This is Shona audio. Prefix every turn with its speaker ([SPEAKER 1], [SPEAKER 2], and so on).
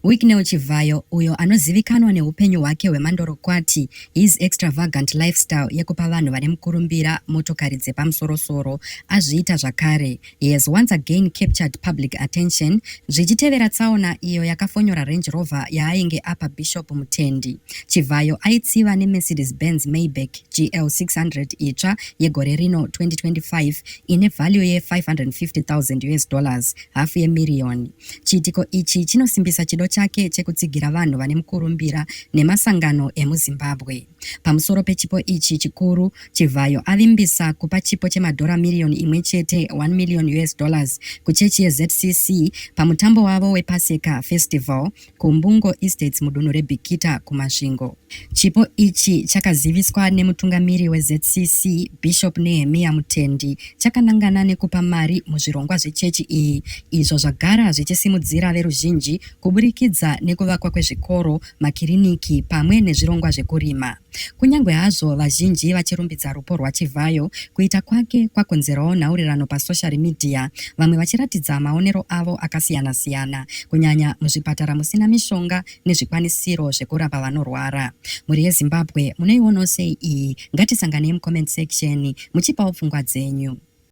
[SPEAKER 1] Wicknell Chivhayo, uyo anozivikanwa neupenyu hwake hwemandorokwati, his extravagant lifestyle yekupa vanhu vane mukurumbira motokari dzepamusorosoro, azviita zvakare. He has once again captured public attention zvichitevera tsaona iyo yakafonyora Range Rover yaainge apa Bishop Mutendi. Chivhayo aitsiva neMercedes Benz Maybach GL 600 itsva yegore rino 2025 ine value ye 550,000 US dollars, hafu yemiriyoni. Chiitiko ichi chinosimbisa chido chake chekutsigira vanhu vane mukurumbira nemasangano emuZimbabwe. Pamusoro pechipo ichi chikuru, Chivhayo avimbisa kupa chipo chemadhora miriyoni imwe chete, 1 million US dollars, kuchechi yeZCC pamutambo wavo wePaseka Festival kuMbungo Estates mudunhu reBikita kuMasvingo. Chipo ichi chakaziviswa nemutungamiri weZCC, Bishop Nehemiah Mutendi, chakanangana nekupa mari muzvirongwa zvechechi iyi izvo zvagara zvichisimudzira veruzhinji kuburikidza nekuvakwa kwezvikoro, makiriniki pamwe nezvirongwa zvekurima. Kunyangwe hazvo vazhinji vachirumbidza rupo rwaChivhayo, kuita kwake kwakonzerawo nhaurirano pasoshari midhiya, vamwe vachiratidza maonero avo akasiyana-siyana, kunyanya muzvipatara musina mishonga nezvikwanisiro zvekurapa vanorwara. Mhuri yeZimbabwe munoionawo sei iyi? Ngatisanganei mucomment section muchipawo pfungwa dzenyu.